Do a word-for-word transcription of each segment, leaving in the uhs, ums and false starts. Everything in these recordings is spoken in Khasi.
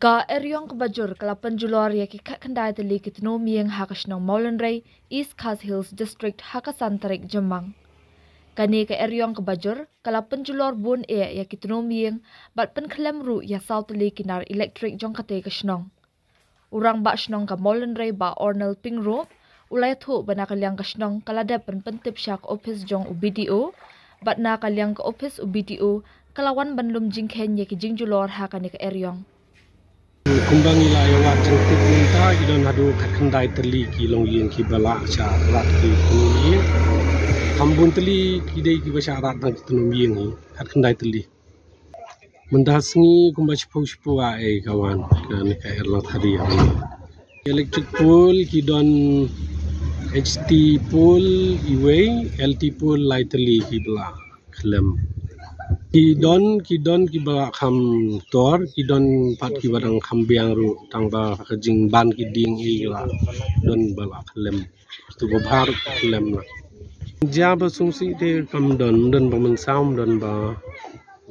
Ka eriong kaba jur ka la pynjulor ïa ki khatkhyndai tylli ki tnum ïing ha ka shnong Mawlynrei, East Khasi Hills District, ha ka san tarik Jymmang. Kane ka eriong kaba jur ka la pynjulor bun eh ïa ki tnum ïing bad pynkhlem ruh ïa saw tylli ki nar elektrik jong katei ka shnong. U rangbah shnong ka Mawlynrei, Bah Ornel Pyngrope, u la ïathuh ba na ka liang ka shnong ka la dep ban pyntip sha ka ophis jong u B D O, bad na ka liang ka ophis u B D O ka la wan ban lum jingkheiñ ïa ki jingjulor ha kane ka eriong. Kumba ngi la ïa wad jingtip mynta, ki don haduh khatkhyndai tylli ki longïing kiba la shah rat ki tnum ïing. Kham bun tylli ki dei kiba shah rat tang ki tnum ïing hi, khatkhyndai tylli. Mynta sngi kumba shiphew shiphew ah ei ka wan kane ka er lottery. Electric pole ki don H T pole iwei, L T pole lai tylli kiba la khlem. Ki don, ki don kiba la kham tor, ki don pat kiba dang kham biang ruh, tang ba ka jingban ki dieng ei la don ba la khlem. Tu ba bha ruh khlem la. Jia ba sngewsih te kam don, don ba mynsaw, don ba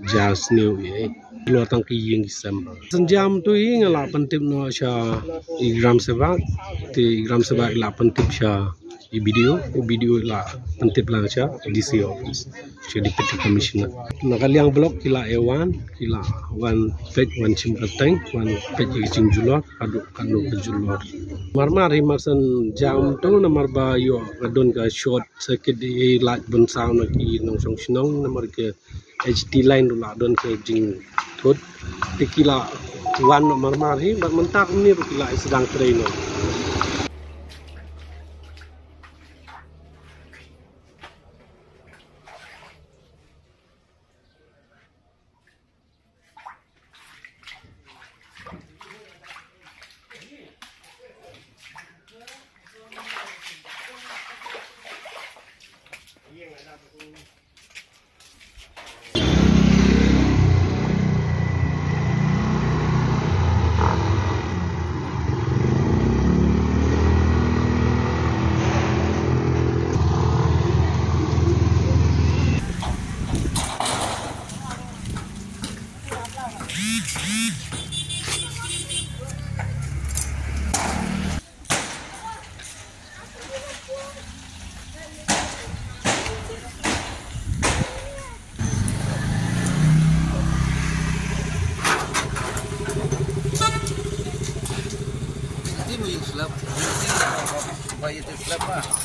jia sniew ei. Lo tang ki ïing ki sem. Synjam tu i nga la pyntip noh sha i gram sebak, te i gram sebak i la pyntip sha i B D O, i B D O i la pyntip lang sha D C office, sha Deputy Commissioner. Na ka liang block ki la ïa wan, ki la wan peit, wan shim kyrteng, wan peit ïa ki jingjulor, haduh katno ka julor. Marmar hi mar synjam tu namar ba ïoh ka don ka short circuit, i lait bun saw na ki nongshong shnong namar ka H T line ruh la don ka jingthut. Te ki la wan noh marmar hi, bad mynta kumne ruh ki la ïa sdang trei noh. Iti mo yung slab. Ba ito slab pa.